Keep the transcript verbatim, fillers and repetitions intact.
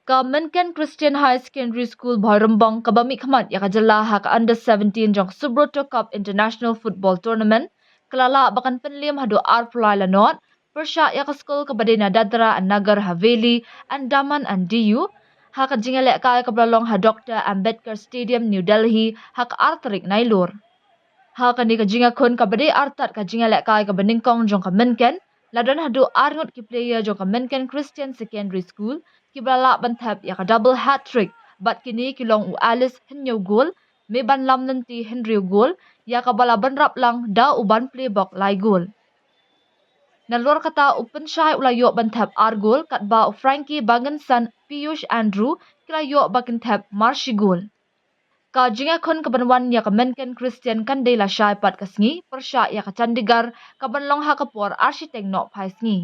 Ka Mynken Christian High Secondary School Bhoirymbong kaba mihkhmat ïa ka jylla ha ka Under seventeen jong ka Subroto Cup International Football Tournament, ka la lah ba kan pynliem haduh arphew lai la nod pyrshah ïa ka skul kaba dei na Dadra and Nagar Haveli, Andaman and Diu, ha ka jingïalehkai kaba la long ha Doctor Ambedkar Stadium, New Delhi, ha ka ar tarik Nailur. Ha kane ka jingïakhun kaba dei artat ka jingïalehkai kaba nyngkong jong ka Mynken, la don haduh ar ngut ki player jong ka Mynken Christian Secondary School kiba la lah ban thep ïa ka double hat trick, bad kine ki long u Alice hynñiew gol, Mebanlam Lynti hynriew gol, ïa kaba la bynrap lang da u Banpleibok lai gol. Nalor kata u Pynshai u la ïoh ban thep ar gol, katba u Frankie Bangensan, Piyush Andrew ki la ïoh ba kin thep mar shi gol. Ka jingïakhun kaban wan ïa ka Mynken Christian kan dei lashai pat ka sngi pyrshah ïa ka Chandigarh kaban long ha ka por ar shiteng nohphai sngi.